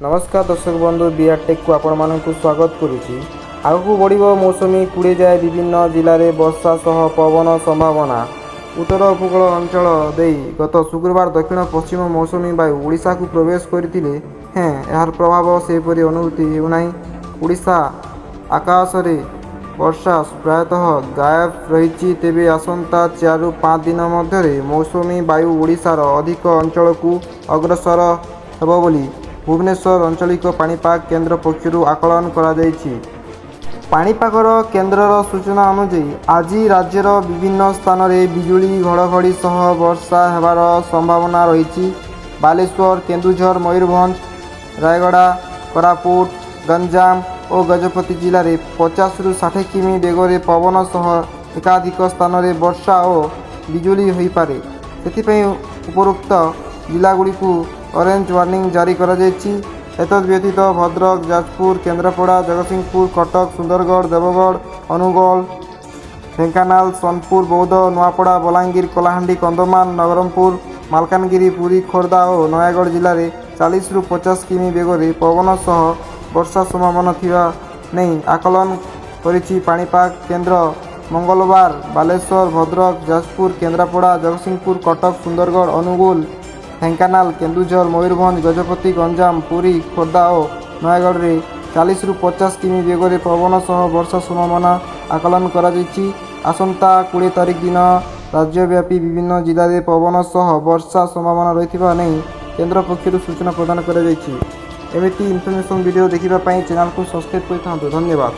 ନମସ୍କାର ଦର୍ଶକ ବନ୍ଧୁ, ବିଆର୍ ଟେକ୍କୁ ଆପଣମାନଙ୍କୁ ସ୍ୱାଗତ କରୁଛି। ଆଗକୁ ବଢ଼ିବ ମୌସୁମୀ, 20 ଯାଏ ବିଭିନ୍ନ ଜିଲ୍ଲାରେ ବର୍ଷା ସହ ପବନ ସମ୍ଭାବନା। ଉତ୍ତର ଉପକୂଳ ଅଞ୍ଚଳ ଦେଇ ଗତ ଶୁକ୍ରବାର ଦକ୍ଷିଣ ପଶ୍ଚିମ ମୌସୁମୀ ବାୟୁ ଓଡ଼ିଶାକୁ ପ୍ରବେଶ କରିଥିଲେ ହେଁ ଏହାର ପ୍ରଭାବ ସେପରି ଅନୁଭୂତ ହେଉନାହିଁ। ଓଡ଼ିଶା ଆକାଶରେ ବର୍ଷା ପ୍ରାୟତଃ ଗାୟବ ରହିଛି। ତେବେ ଆସନ୍ତା 4ରୁ 5 ଦିନ ମଧ୍ୟରେ ମୌସୁମୀ ବାୟୁ ଓଡ଼ିଶାର ଅଧିକ ଅଞ୍ଚଳକୁ ଅଗ୍ରସର ହେବ ବୋଲି ଭୁବନେଶ୍ୱର ଆଞ୍ଚଳିକ ପାଣିପାଗ କେନ୍ଦ୍ର ପକ୍ଷରୁ ଆକଳନ କରାଯାଇଛି। ପାଣିପାଗ କେନ୍ଦ୍ରର ସୂଚନା ଅନୁଯାୟୀ, ଆଜି ରାଜ୍ୟର ବିଭିନ୍ନ ସ୍ଥାନରେ ବିଜୁଳି ଘଡ଼ଘଡ଼ି ସହ ବର୍ଷା ହେବାର ସମ୍ଭାବନା ରହିଛି। ବାଲେଶ୍ୱର, କେନ୍ଦୁଝର, ମୟୂରଭଞ୍ଜ, ରାୟଗଡ଼ା, କୋରାପୁଟ, ଗଞ୍ଜାମ ଓ ଗଜପତି ଜିଲ୍ଲାରେ 50ରୁ 60 କିମି ବେଗରେ ପବନ ସହ ଏକାଧିକ ସ୍ଥାନରେ ବର୍ଷା ଓ ବିଜୁଳି ହୋଇପାରେ। ସେଥିପାଇଁ ଉପରୋକ୍ତ ଜିଲ୍ଲାଗୁଡ଼ିକୁ ଅରେଞ୍ଜ ୱାର୍ଣ୍ଣିଂ ଜାରି କରାଯାଇଛି। ଏତଦ୍ ବ୍ୟତୀତ ଭଦ୍ରକ, ଯାଜପୁର, କେନ୍ଦ୍ରାପଡ଼ା, ଜଗତସିଂହପୁର, କଟକ, ସୁନ୍ଦରଗଡ଼, ଦେବଗଡ଼, ଅନୁଗୋଳ, ଢେଙ୍କାନାଳ, ସୋନପୁର, ବୌଦ୍ଧ, ନୂଆପଡ଼ା, ବଲାଙ୍ଗୀର, କଳାହାଣ୍ଡି, କନ୍ଧମାଳ, ନବରଙ୍ଗପୁର, ମାଲକାନଗିରି, ପୁରୀ, ଖୋର୍ଦ୍ଧା ଓ ନୟାଗଡ଼ ଜିଲ୍ଲାରେ 40ରୁ 50 କିମି ବେଗରେ ପବନ ସହ ବର୍ଷା ସମ୍ଭାବନା ଥିବା ନେଇ ଆକଳନ କରିଛି ପାଣିପାଗ କେନ୍ଦ୍ର। ମଙ୍ଗଳବାର ବାଲେଶ୍ୱର, ଭଦ୍ରକ, ଯାଜପୁର, କେନ୍ଦ୍ରାପଡ଼ା, ଜଗତସିଂହପୁର, କଟକ, ସୁନ୍ଦରଗଡ଼, ଅନୁଗୁଳ, ଢେଙ୍କାନାଳ, କେନ୍ଦୁଝର, ମୟୂରଭଞ୍ଜ, ଗଜପତି, ଗଞ୍ଜାମ, ପୁରୀ, ଖୋର୍ଦ୍ଧା ଓ ନୟାଗଡ଼ରେ 40ରୁ 50 କିମି ବେଗରେ ପବନ ସହ ବର୍ଷା ସମ୍ଭାବନା ଆକଳନ କରାଯାଇଛି। ଆସନ୍ତା 20 ତାରିଖ ଦିନ ରାଜ୍ୟବ୍ୟାପୀ ବିଭିନ୍ନ ଜିଲ୍ଲାରେ ପବନ ସହ ବର୍ଷା ସମ୍ଭାବନା ରହିଥିବା ନେଇ କେନ୍ଦ୍ର ପକ୍ଷରୁ ସୂଚନା ପ୍ରଦାନ କରାଯାଇଛି। ଏମିତି ଇନଫର୍ମେସନ୍ ଭିଡ଼ିଓ ଦେଖିବା ପାଇଁ ଚ୍ୟାନେଲକୁ ସବସ୍କ୍ରାଇବ୍ କରିଥାନ୍ତୁ। ଧନ୍ୟବାଦ।